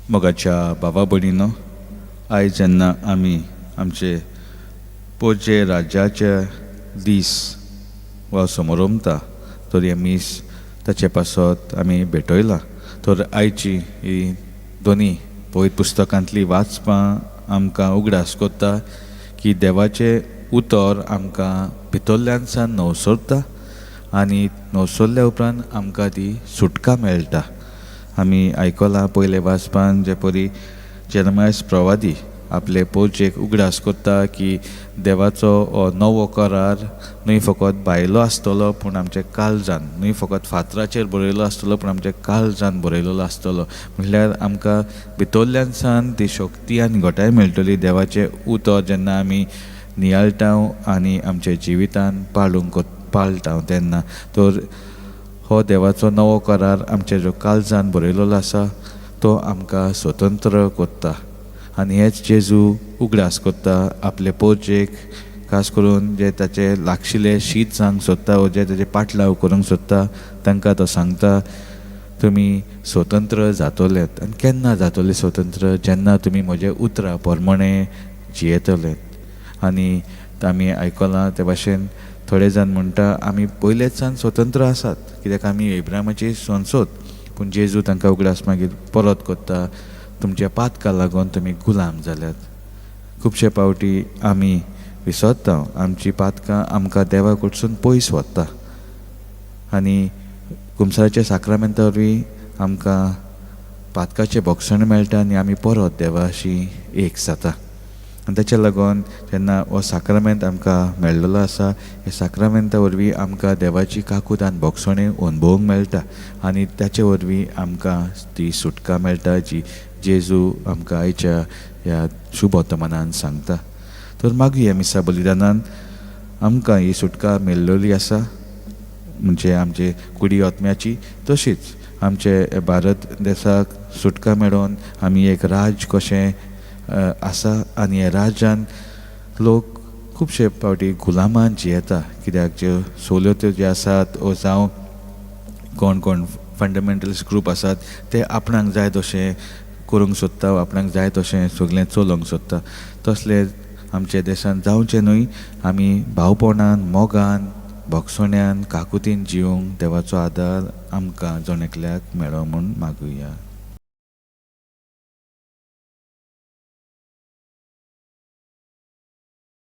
मोगाच्या बाबा भयणीनो, आयज जेन्ना आमी आमचे पोरचे राज्याचे दीस वा समोरमता तर हें मीस ताचे पासत आमी भेटयलां. तर आयची ही दोनी पवित्र पुस्तकांतलीं वाचपां आमकां उगडास कोत्ता की देवाचें उतर आमकां भितरल्यान सान नवसरता आनी नवसरल्या उपरांत आमकां ती सुटका मेळटा. आमी आयकलां पयले वाचपान जे परी जेरमायस प्रवादी आपले पोरचेक उगडास कोत्ता की देवाचो हो नवो करार न्हय फकत भायलो आसतलो पूण आमच्या काळजान, न्हय फकत फातराचेर बरयलो आसतलो पूण आमच्या काळजान बरयलेलो आसतलो. म्हणल्यार आमकां भितरल्यान सान ती शक्ती आनी घटाय मेळटली देवाचें उतर जेन्ना आमी नियाळटा आनी आमच्या जिवितान पाळूंक पाळटा तेन्ना. तर हो देवाचो नवो करार आमच्या जो काळजान बरयलेलो आसा तो आमकां स्वतंत्र कोत्ता आनी हेच जेजू उगडास कोत्ता आपले पोरचेक, खास करून जे ताचे लागशिल्ले शीत जावंक सोदता वो जे ताचे पाटलाव करूंक सोदता तांकां तो सांगता तुमी स्वतंत्र जातलेत. आनी केन्ना जातले स्वतंत्र? जेन्ना तुमी म्हज्या उतरां प्रमाणे जियेतले. आनी आमी आयकलां ते भाशेन थोडे जाण म्हणटा आमी पयलेच सान स्वतंत्र आसात कित्याक आमी इब्रामाची संसद. पूण जेजू तांकां उगडास मागीर परत कोत्ता तुमच्या पातका लागून तुमी गुलाम जाल्यात. खुबशे पावटी आमी विसरता आमची पातकां आमकां देवा कडसून पयस व्हरता आनी कुमसाराच्या साक्रामेंता वरवीं आमकां पातकाचें भोगसण मेळटा आनी आमी परत देवाशी एक जाता. आनी ताच्या लागून जेन्ना हो साक्रामेंत आमकां मेळ्ळेलो आसा ह्या साक्रामेंता वरवीं आमकां देवाची काकूत आनी भोगसणी अणभवूंक मेळटा आनी ताचे वरवीं आमकां ती सुटका मेळटा जी जेजू आमकां आयच्या ह्या शुभ वर्तमानान सांगता. तर मागीर मिसा बलिदानान आमकां ही सुटका मेळ्ळेली आसा म्हणजे आमचे कुडी आत्म्याची, तशीच आमचे भारत देसाक सुटका मेळोवन आमी एक राज कशें आसा आनी ह्या राज्यान लोक खुबशे पावटी गुलामान जियेता कित्याक ज्यो सवलत्यो ज्यो आसात वो जावं कोण कोण फंडामेंटल्स ग्रूप आसात ते आपणाक जाय तशें करूंक सोदता, आपणाक जाय तशें सगळें चलोवंक सोदता. तसलें आमच्या देशांत जावचें न्हय. आमी भावपणान, मोगान, भोगसण्यान, काकुतीन जिवंक देवाचो आदार आमकां जण एकल्याक मेळो म्हूण मागुया.